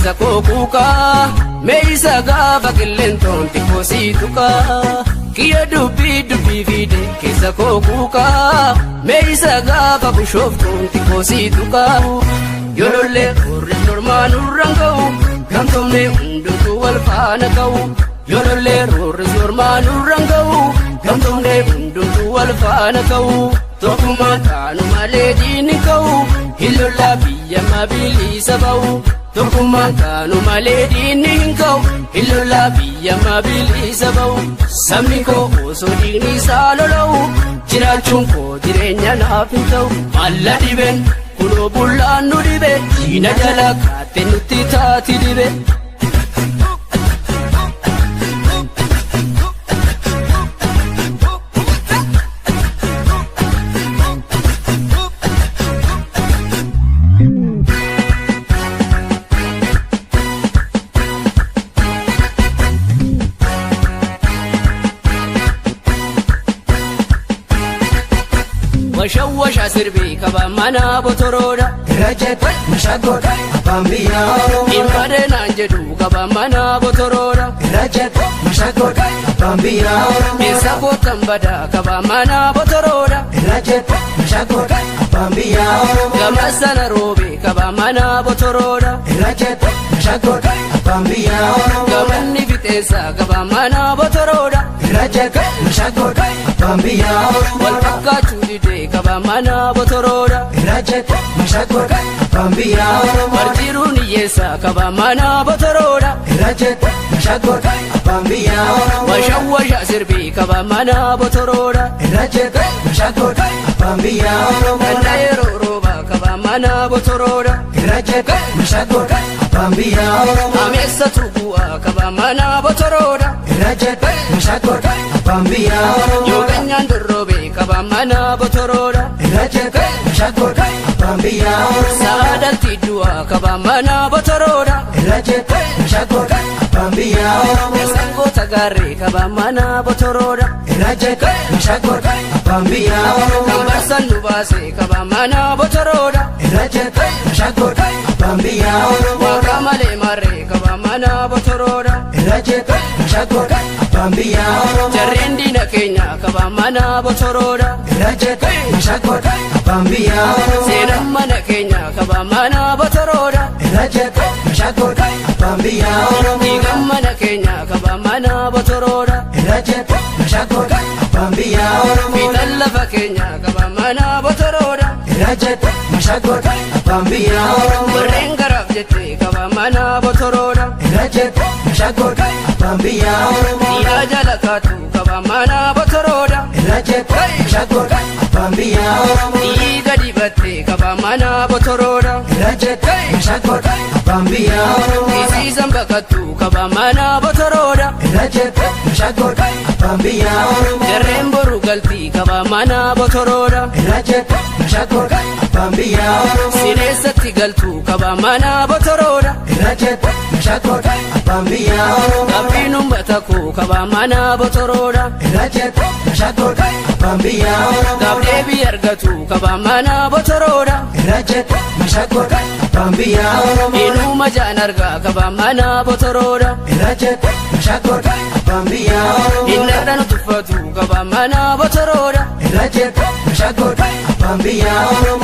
Keessa koo kuukaa meeyisa gaafa qilleentoon xiqqoo sii tuqaa. Kiyya dubbii dubbii fiide keessa koo kuukaa meeyisa gaafa bushooftuun xiqqoo sii tuqaa. Yoolollee warri normaa nurraan ga'u gamtoomne hundumtuu wal faana ka'u. Yoolollee warri normaa nurraan ga'u gamtoomne hundumtuu wal faana ka'u. Tokkummaan taanu malee diinni ka'u hin lollaa biyya mabiliisa ba'u. Tokkummaan taanu malee diinni hin ka'u hin lollaa biyya mabiliisa ba'u. Sabni koo osoo dhiigni isaa lola'u jiraachuun koo jireenya naaf hin ta'u. Maalla dhibeen kunoo bullaan nu dhibe diina jala kaatte nutti taati dhibe. Washawwasha sirbii qaba mana botoroodha. Irra mashaakoodha abbaan biyyaa Oromoodha. Dhimmadee naan jedhu qaba mana botoroodha. Irra mashaakoodha abbaan biyyaa Oromoodha. Eessa kootan badaa qaba mana botoroodha. Irra mashaakoodha abbaan biyyaa Oromoodha. Gama sana roobee qaba mana botoroodha. Irra mashaakoodha abbaan biyyaa Oromoodha. Gamanni fixeensa qaba mana botoroodha. Irra mashaakoodha abbaan biyyaa Wal Oromoodha. fakkaachuu didee qaba mana botoroodha. Irra mashaakoodha abbaan biyyaa Oromoodha. Barjiruun hiyyeessa qaba mana botoroodha. Irra mashaakoodha abbaan biyyaa Oromoodha. Washawwasha sirbii qaba mana botoroodha. Irra mashaakoodha abbaan biyyaa Oromoodha. Ganna yeroo roobaa qaba mana botoroodha. Irra mashaakoodha abbaan biyyaa Oromoodha. Ameessatu bu'aa qaba mana botoroodha. Irra mashaakoodha abbaan biyyaa Oromoodha. Yoo ganyaan dorroobee qaba mana botoroodha. Irra mashaakoodha abbaan biyyaa Oromoodha. Saadalti du'aa qaba mana botoroodha. Irra mashaakoodha abbaan biyyaa Oromoodha. Sangoota gaarree qaba mana botoroodha. Irra mashaakoodha abbaan biyyaa Kan Oromoodha. barsan nu baase qaba mana botoroodha. Irra mashaakoodha abbaan biyyaa Oromoodha. Waaqa malee marree qaba mana botoroodha. Irra mashaakoodha abbaan biyyaa Oromoodha. Jarreen diina keenya qaba mana botoroodha. Irra mashaakoodha abbaan biyyaa Oromoodha. Seenaan mana keenya qaba mana botoroodha. Irra mashaakoodha abbaan biyyaa Oromoodha. Dhiigaan mana keenya qaba mana botoroodha. Irra mashaakoodha abbaan biyyaa Oromoodha. Fiixaan lafa keenya qaba mana botoroodha. Irra mashaakoodha abbaan biyyaa Oromoodha. Warreen garaaf jettee qaba mana botoroodha. Irra mashaakoodha abbaan biyyaa Oromoodha. Dhiiraa jala kaatu qaba mana botoroodha. Irra mashaakoodha abbaan biyyaa Oromoodha. Dhiiga dibattee qaba mana botoroodha. Irra mashaakoodha abbaan biyyaa Oromoodha. Isiisan baqattu qaba mana botoroodha. Irra mashaakoodha abbaan biyyaa Oromoodha. Jarreen boru galtii qaba mana botoroodha. Irra mashaakoodha abbaan biyyaa Oromoodha. Sineessatti galtu qaba mana botoroodha. Irra mashaakoodha abbaan biyyaa Oromoodha. Gabbiin uummata koo qaba mana botoroodha. Irra mashaakoodha abbaan biyyaa Oromoodha. Gaaf deebii argatu qaba mana botoroodha. Irra mashaakoodha abbaan biyyaa Oromoodha. Inuma jaan argaa qaba mana botoroodha. Irra mashaakoodha abbaan biyyaa Oromoodha. Innarra nu tuffatu qaba mana botoroodha. Irra mashaakoodha abbaan biyyaa Oromoodha.